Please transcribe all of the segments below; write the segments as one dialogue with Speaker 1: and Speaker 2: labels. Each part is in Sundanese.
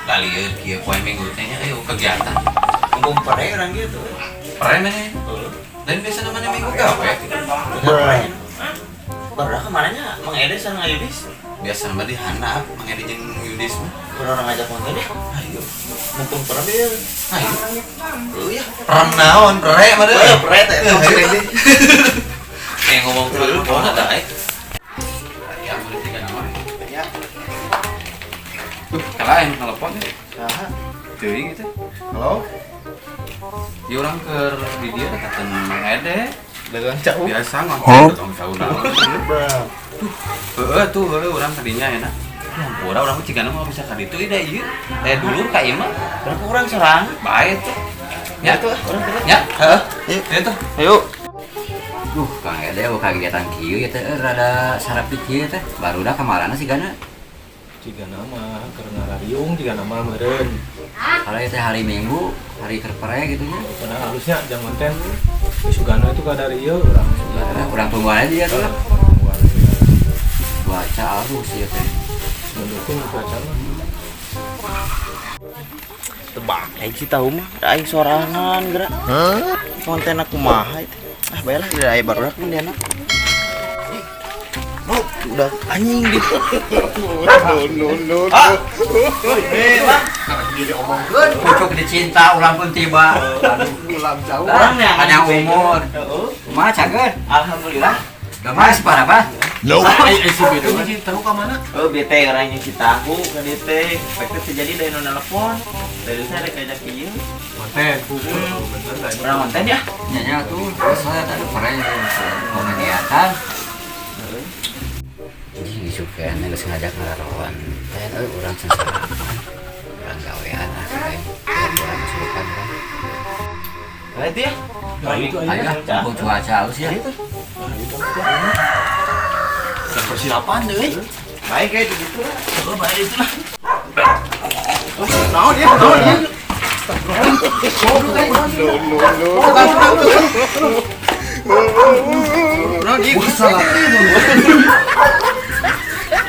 Speaker 1: Lalieur kieu poe Minggu teh nya ayo kegiatan.
Speaker 2: Mumpung pare urang gitu.
Speaker 1: Pare mana? Dan biasa namanya Minggu gawe.
Speaker 2: Baru kemana nya Mang Ede sareng Ayudis?
Speaker 1: Biasa mah di handap, Mang Ede jeung Yudis mah.
Speaker 2: Urang ngajak konten ya.
Speaker 1: Ayo.
Speaker 2: Mumpung pare dia.
Speaker 1: Ayo.
Speaker 2: Oh iya.
Speaker 1: Perang naon, pere mah
Speaker 2: Oh iya, pere teh.
Speaker 1: Kayak ngomong terlalu pohon ada eh. Ya, boleh tiga nama.
Speaker 2: Ya.
Speaker 1: Tuh, kalah yang telepon ya.
Speaker 2: Saha?
Speaker 1: Teuing gitu.
Speaker 2: Halo.
Speaker 1: Ya orang ke di dia deketan Mang Ede.
Speaker 2: Dagang cau.
Speaker 1: Biasa ngonten dagang cau naon. Heeh tuh, heeh urang tadinya enak. Ya ampura urang mah cigana mah bisa ka ditu ida ieu. Eh dulur ka ieu mah.
Speaker 2: Berapa urang sorang?
Speaker 1: Bae tuh. Ya
Speaker 2: tuh, urang terus.
Speaker 1: Ya, heeh.
Speaker 2: Yuk.
Speaker 1: Ieu tuh.
Speaker 2: Ayo.
Speaker 3: Duh, Kang Ede kagiatan kieu ya teh rada sarap kieu teh. Barudak kamarana sigana.
Speaker 4: Jika nama keur ngarariung jika nama meureun.
Speaker 3: Kalau itu hari Minggu, hari kerpere gitu nya.
Speaker 4: Padahal halusnya jam konten Sugana itu kadar ieu urang Sugana.
Speaker 3: Urang tungguan aja ya tuh lah.
Speaker 4: Tungguan aja.
Speaker 3: Cuaca halus ya teh.
Speaker 4: Mendukung cuaca mah.
Speaker 2: Tebak aing sih tahu mah, da aing sorangan gerak. Konten aku kumaha itu. Ah baiklah, udah aya barudak mun diana. Oh, udah anjing gitu.
Speaker 5: No, no, no.
Speaker 2: Ah. Eh, Bang.
Speaker 5: Jadi omongkeun.
Speaker 3: Pucuk dicinta ulang pun tiba.
Speaker 5: Ulang jauh.
Speaker 2: Urang neangan
Speaker 3: Panjang umur.
Speaker 2: Heeh.
Speaker 3: Kumaha cager?
Speaker 2: Alhamdulillah.
Speaker 3: Gemas parah apa?
Speaker 5: No.
Speaker 4: Si bete mah tahu ka mana?
Speaker 2: Oh, bete orang yang kita tahu ke bete. Efeknya terjadi dari nu nelpon. Dari saya rek ngajak ieu.
Speaker 4: Konten, bener dah.
Speaker 2: Urang konten ya.
Speaker 3: Nya nya tuh, saya tadi pere mau kegiatan. Jadi disukeun geus ngajak ngararoan. Teh euy urang can sarapan. Urang gawean ah kayak urang kesurupan kan.
Speaker 2: Nah, itu ya.
Speaker 4: Nah, itu
Speaker 3: Ayo
Speaker 4: aja.
Speaker 3: lah, mumpung cuaca halus ya.
Speaker 2: Itu.
Speaker 4: Persiapan euy.
Speaker 2: Baik kayak gitu lah. Oh, baik itu lah. Oh, naon ya? Naon ya?
Speaker 5: No, no, no.
Speaker 2: Naon ieu?
Speaker 4: Salah.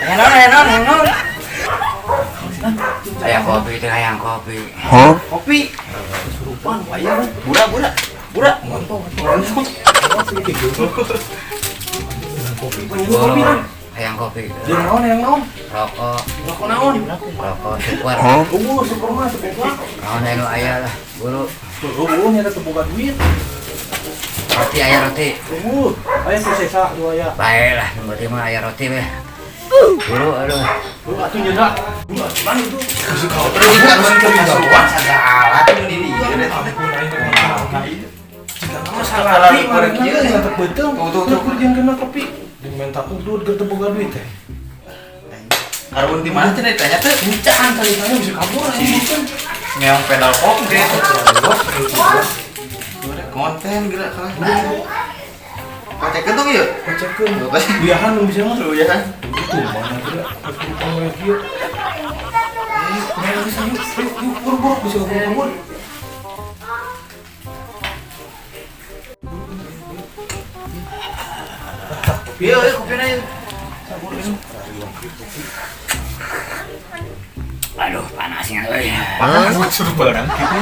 Speaker 2: Naon, naon, naon.
Speaker 3: Hayang kopi teh, hayang kopi.
Speaker 2: Kopi.
Speaker 4: Kesurupan
Speaker 2: Aya, burak, burak. Burak.
Speaker 4: Kopi.
Speaker 3: Kopi hayang kopi.
Speaker 4: Di naon yang naon?
Speaker 3: Rokok,
Speaker 4: Rokok naon?
Speaker 3: rokok super.
Speaker 4: Unggul super mah teu boga.
Speaker 3: Naon anu aya lah, buru.
Speaker 4: Unggul nya teu boga duit.
Speaker 3: Roti aya roti.
Speaker 4: Unggul. Aya teu sesa dua aya.
Speaker 3: Bae lah, nu penting mah aya roti weh. Buru aduh.
Speaker 4: Lu atuh nyedak. Lu atuh itu.
Speaker 1: Kasurupan segala tuh di dieu.
Speaker 4: Ampun aing teh. Jika nama salah
Speaker 1: Salah
Speaker 4: kieu nya teu beuteung.
Speaker 1: Tuh, tuh, tuh.
Speaker 4: Tuh jeung kena kopi. Di menta udud keur teu boga duit teh.
Speaker 1: Karun di mana cenah ditanya teh?
Speaker 4: Encan tadi tanya bisa kabur aing kan.
Speaker 1: Ngeong pedal pop gitu.
Speaker 4: Bos,
Speaker 1: Konten gerak kalah. Kocekeun tuh ieu.
Speaker 4: Kocekeun. Biahan nu bisa mah.
Speaker 1: Lu ya kan.
Speaker 4: Itu mana gerak kesurupan we kieu. Eh, kumaha geus ayo. Ayo, ayo, buru-buru bisa kabur-kabur.
Speaker 2: Ieu, ieu kopina ieu.
Speaker 3: Aduh, panasnya euy.
Speaker 4: Panas suruh barang kitu.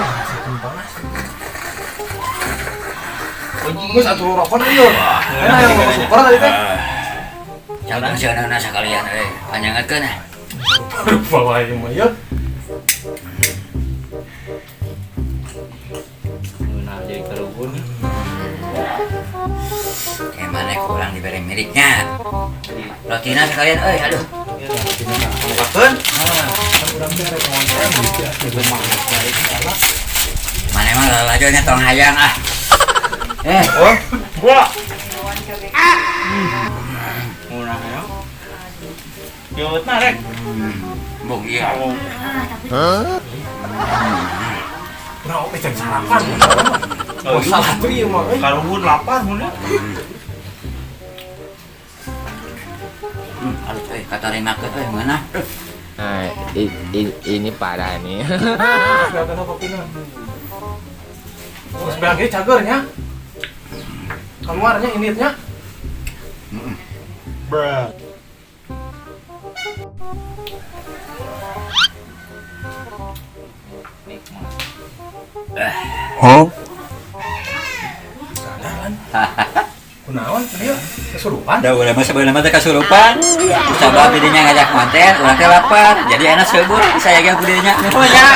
Speaker 4: Geus atuh rokok ieu. Enak yang rokok super tadi teh.
Speaker 3: Cabang sieunna sakalian euy. Panjangetkeun ah.
Speaker 4: Rupa wae mah ya.
Speaker 2: Nah, jadi karuhun.
Speaker 3: Kayak mana kurang diberi miliknya. Rotina sekalian euy, aduh.
Speaker 2: Bukakeun.
Speaker 4: Nah, kan urang teh rek ngonten gitu ya.
Speaker 3: Mana emang lalajonya tong hayang ah. Eh,
Speaker 2: Oh, gua. Murah ya. Yo, rek.
Speaker 3: bung iya.
Speaker 4: Urang oge can sarapan. Oh, salah tuh ieu mah euy.
Speaker 2: Karuhun lapar mun ya.
Speaker 3: Aduh euy, katarima euy ngeunah.
Speaker 6: Nah, ini parah nih.
Speaker 4: Kelihatannya kopina. Oh, sebelah kiri cagernya. Keluarnya initnya.
Speaker 5: Bruh.
Speaker 4: Sadar lan. Kunaon dia kesurupan.
Speaker 3: Da urang mah sebenarnya mah teh kasurupan. Sabab didinya ngajak konten, urang teh lapar. Jadi enak seubur saya ge ku didinya. Nuhun ya.